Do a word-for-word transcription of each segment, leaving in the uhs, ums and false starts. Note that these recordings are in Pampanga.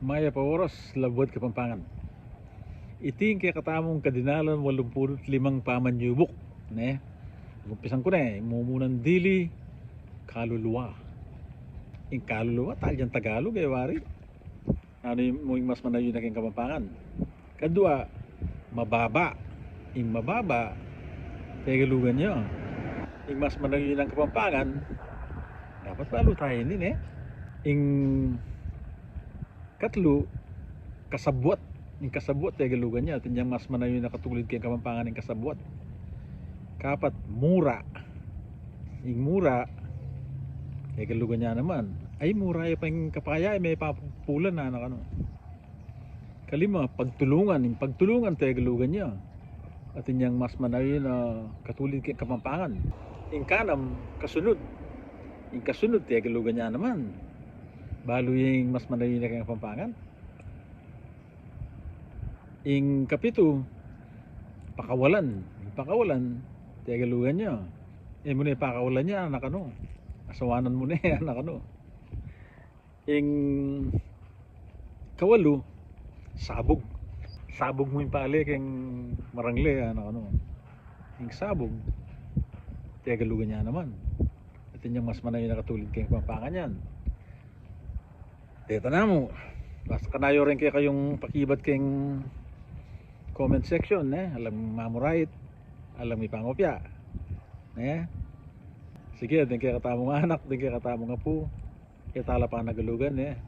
Mayap a oras, labuad Kapampangan. Iti ing kekatamung kadinalan walumpulu't limang pamanyubuk, ne? Umpisan ku ne, ing mumunan dili, kaluluwa. Ing kaluluwa, talyan Tagalog, e wari. Nanu mu ing mas manayun a keng Kapampangan? Kadua, mababa. Ing mababa, Tegalugan ya. Ing mas manayun a Kapampangan, dapat balu taya ini, ne? Ing katlu, kasabuat. Ing kasabuat, Tegalugan ya. Atin yang mas manayun a katulid keng Kapampangan ing kasabuat. Kapat, mura. Ing mura, Tegalugan ya naman. Ay, mura ya pa ing kapaya, e me papupulan, anak, anu. Kalima, pagtulungan. Ing pagtulungan, Tegalugan ya. Atin yang mas manayun a katulid keng Kapampangan. Ing kanam, kasunud. Ing kasunud, Tegalugan ya naman. Balu ing mas manayun a keng Kapampangan. Ing kapitu, pakawalan. Ing pakawalan, Tegalugan ya. E mu ne pakawalan ya, anak, anu. Asawanan mu ne, anak, anu. Ing kawalu, sabug. Sabug mu ing pale keng marangle, anak, anu. Ing sabug, Tegalugan ya naman. Atin yang mas manayun a katulid keng Kapampangan yan. Deta namu. Basta kanayu reng kekayung pakibat keng comment section, ne? Alang mamurait, alang mipangopya, ne? Sige, deng kekatamung anak, deng kekatamung apu, e tala panagalugan, ne?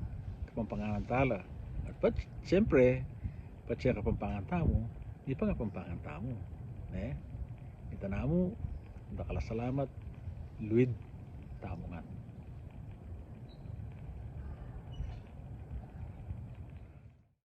Kapampanganan tala. At pat, siyempre, patse Kapampangan tamu, ipangapampangan tamu, ne? Ita namu, dakal a salamat, luid tamu ngan.